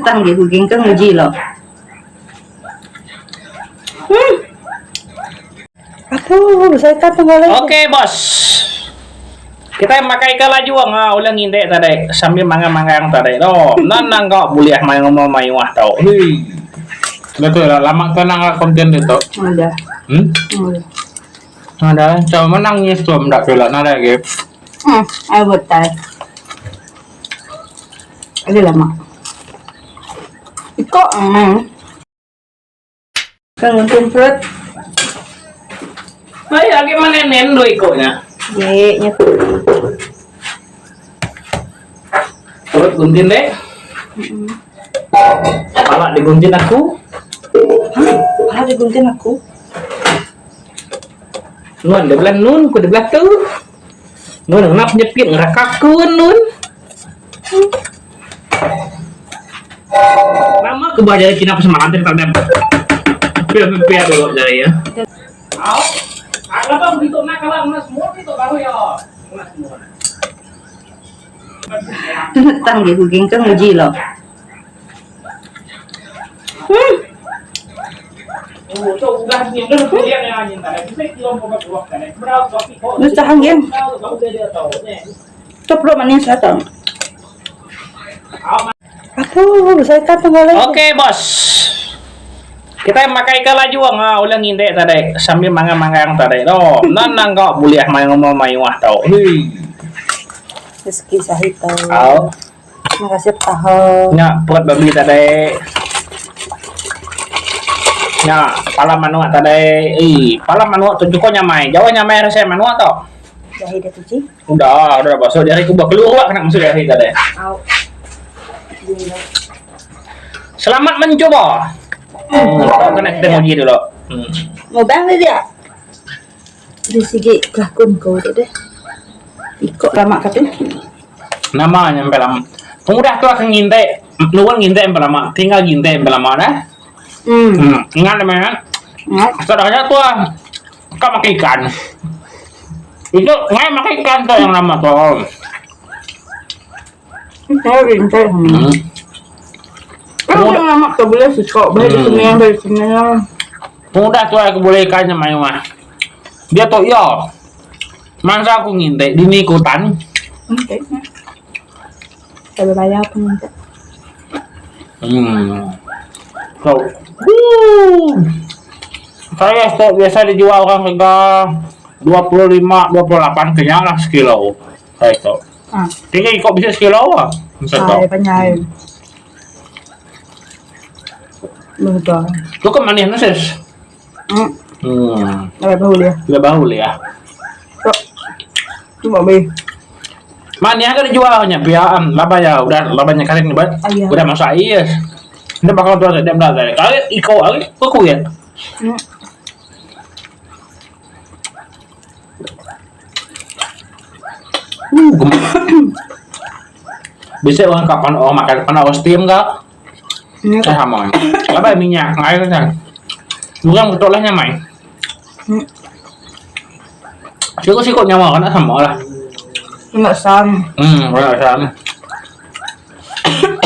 Tang gi guging ke nguji lo. Hmm. Apu, saya tak tunggu Okey bos. Kita makai ke laju ah ulah ngindek tadi sambil manggang-manggang tadi tu. Nan nang kau boleh main ngomong mayuh tau. Hei. Betul lah, lama tu nang konten tu. Udah. Hmm? Udah. Ada, cuma menangis tu ndak pula nada lagi. Hmm, ai betul. Ada lama. Iko Kan nguntung perut. Baik lagi mana nendo ikoknya. Ye, nya. Perut guntin deh. Kepala diguntin aku. Kepala diguntin aku. Nun di belah nun, ku di belah tu. Nun ngena penyepit ngeraka aku nun. Nama ke bah jari Cina pesemaran tadi tak ada. Pia-pia dulu jari ya. Au. Lapa begitu nak kalau nak semua itu baru ya. Nak semua. Tang gi guging ke nguji lo. Hmm. Lu tahan gin. Tu perut manis lah tau. Apu, saya tak tunggu lagi. Okey bos. Kita makai ke laju ah ulah ngindek tadi sambil manggang-manggang tadi tu. Nan nang kau boleh main ngomong mayuh tau. Hei. Rezeki sahit tau. Au. Terima kasih tahu. Nya perut babi tadi. Nya pala manuk tadi. Eh, pala manuk tu cukup nyamai. Jauh nyamai rasa manuk tu. Jahi dah cuci. Udah, udah basuh jari ku keluar kena masuk jari tadi. Au. Selamat mencoba. Hmm, kena kita nguji dulu. Hmm. Mau bang dia. Dari segi kelakon kau tu deh. Ikut lama kata. Nama nyampe lama. Pengudah tu akan ngintai, nuan ngintai sampai lama, tinggal ngintai sampai lama dah. Hmm. Hmm, ingat nama kan? Ingat. Saudara tu ah, kau makan ikan. Itu ngai makan ikan tu yang lama tu. Saya rintai. Hmm. Kalau lama tak boleh suka, boleh di sini, boleh di sini. Pengudah tu aku boleh ikan yang main mah. Dia tu ya. Masa aku ngintai di ni kutan. Okay. Saya bayar pun minta. Hmm. So, woo. Saya tu biasa dijual orang harga 25, 28 kenyang lah sekilo. Saya tu. Ah. Tinggal ikut bisa sekilo lah. Macam tu. Ay, penyai. Betul. Tu kan manis no sis. Hmm. Hmm. Ada bau dia. Dia bau ya. Tok. Tu mau beli. Manis kan dijual hanya pihak laba ya udah labanya kalian ni buat. Ah, ya. Udah masak ais. Dia bakal tuan dia belah tadi. Kalau ikut lagi, aku ya. Hmm. Gemak. Bisa orang kapan orang makan pan orang steam kak? Ini Saya sama. Laba minyak ngai kan. Bukan betul lah nyamai. Hmm. Sikut-sikut nyawa kan sama lah. Enggak sam. Enggak sama.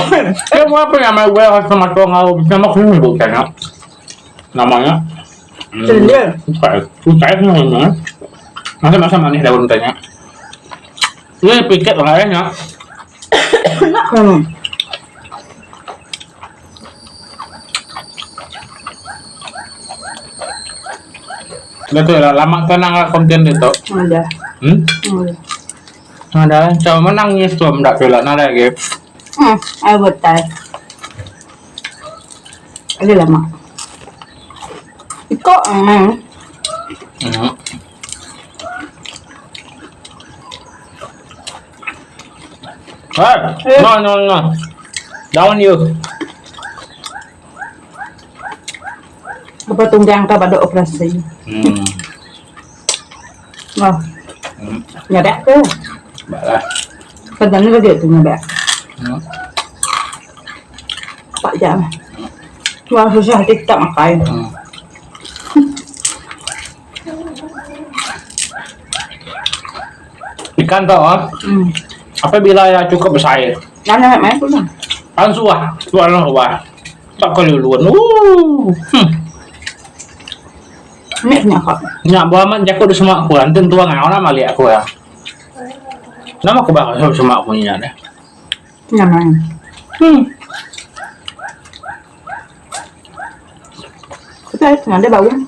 Eh, apa nama gue harus sama tuh ngau nama aku bukan ya. Namanya. Dia. Bukan, bukan namanya. Masa masa manis daun tanya. Ini piket lah ya. Nak kan. Betul lah, lama tu nang konten itu. Udah. Hmm? Udah. Ada, cuma menangis tu ndak pula nada lagi. Hmm, ai betul. Ada lama. Ikut. Hmm. Hmm. Eh, no no no. Down you. Apa tunggang ke pada operasi. Hmm. Oh. Hmm. Nyabak ke? Baiklah. Badan ni dia tu nyabak. Hmm. Pak jam. Wah, susah hati tak makan. Hmm. Ikan tu ah. Hmm. Apabila ya cukup besar. Nak nak main pun. Pansuh tuan rumah. Tak kelulun. Ooh. Hmm. Nya nya kak. Nya buah amat jaku di semak aku lah. Enti entua ngau lah malik aku lah. Nama aku bah semak aku nya deh. Nyamai. Kita ada bawang.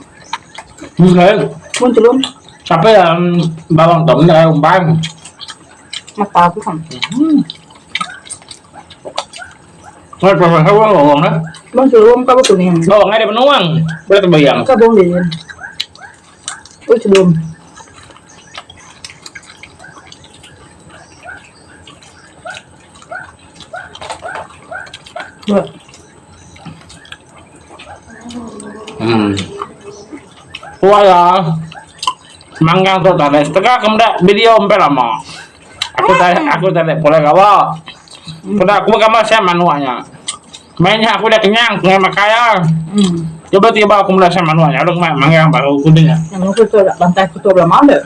Bukan. Mun telur. Tapi um, bawang tu benda umpan. Mata aku kan. Ngai pasal bawang bawang dah. Bang sebelum kau betul ni. Bawang ada penuang. Boleh terbayang. Kau bawang dia. Oh sebelum. Buat. Wah ya. Manggang tu tak ada. Setengah kemudian video sampai lama. Aku tak aku tak ada boleh gawa. Pada aku gambar saya manuanya. Mainnya aku dah kenyang, kenyang makan ya. Tiba-tiba aku mula saya manuanya, aku main manggang baru aku dengar. Yang aku tu tak bantai aku tu belum ada.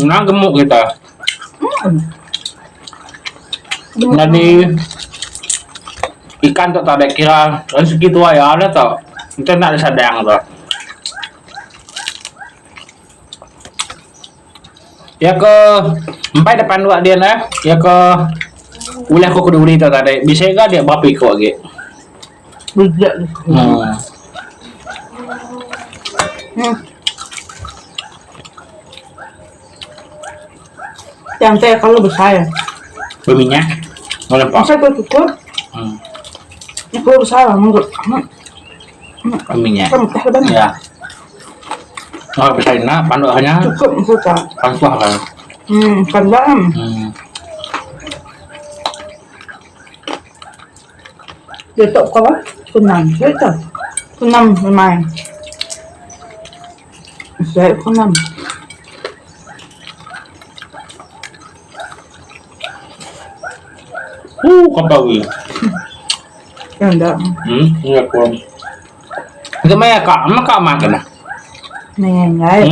Nang gemuk kita. Jadi ikan tu tak ada kira rezeki tua ya ada tu. Kita nak sadang tu. Ya ke empai depan dua dia nah. Ya ke ulih aku keduri tu tadi. Bisa ke dia berapa ikut lagi? Bijak. Yang saya kalau besar. Berminyak. Boleh nampak. Masa aku cukup. Yang kalau besar menurut. Berminyak. Kan tak ada. Ya. Oh, besar nak panduk hanya. Cukup suka. Pansuah kan. Pandang. Dia tak kau apa? Kunam. Saya tak. Kunam memang. Saya kunam. Kau tahu. Yang dah. Ya kurang. Kemaya kak, mak kak makan lah. Ni ngai.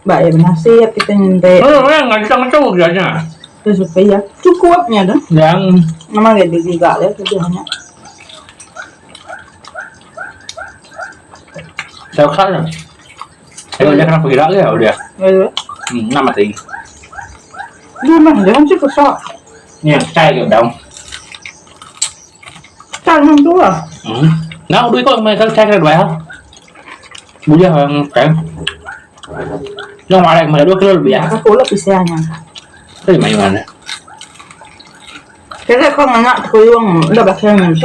Baik nasi kita nyente. Yang nggak bisa ngecuk aja. Terus supaya cukupnya dah. Yang nama dia juga lah kerjanya. Saya kesana. Saya dia kenapa gila ya udah. Ya. Nama tinggi. Dia mah jangan sih kesal. Ni saya ke dong. Saya tu lah. Nah, duit kau mereka saya kena duit. Boleh orang kan? Yang mana mereka 2 kilo lebih ya? Aku lah pisahnya. Tapi mana mana? Kira kau nak kuyung dah pasal ni.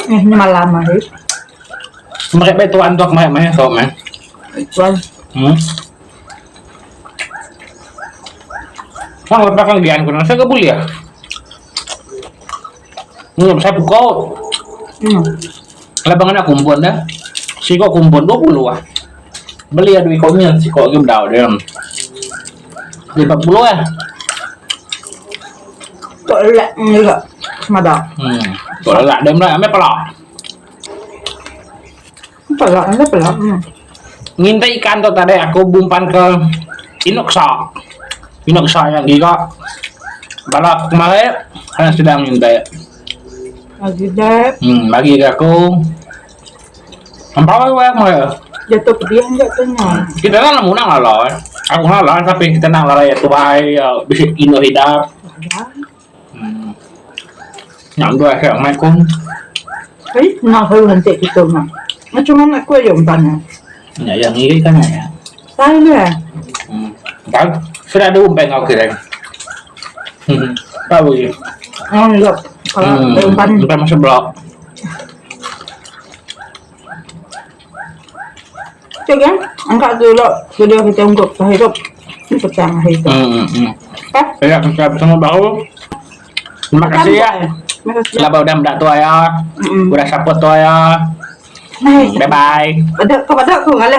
Ni malam hari. Mereka baik tuan tu mereka main so man. Tuan. Sang lepas kan gian kuna saya ke boleh ya? Ni saya pukul. Lepas nak kumpul dah. Siko kumpul 20 ah. Beli ada ikut ni siko game dah dia. 50 ah. Tak lelak ni juga. Semada. Tak lelak dia mula ambil pelak. Pelak, ambil pelak. Ngintai ikan tu tadi aku bumpan ke inuk sok. Inuk sok yang giga. Balak kemarin kan sedang ngintai. Bagi dia. Bagi ke aku. Empat orang kemarin. Jatuh pedih jatuhnya. Kita kan nak lah lah. Aku nak lah tapi kita nak lah ya tuai bisa inuk hidup. Yang dua saya main kun. Eh, nak aku nanti kita nak. Macam mana aku yang tanya? Ya, yang ini kan ya. Tanya. Kan sudah ada umpan kau kira. Tahu ya. Oh, enggak. Kalau umpan umpan masuk blok. Cek kan? Angkat dulu. Sudah kita ungkap hidup. Ini petang hidup. Hah? Ya, kita bersama baru. Terima kasih ya. Terima kasih. Lah udah mendak tua ya. Udah support tua ya. Bye bye. Pada kau pada aku ngalah.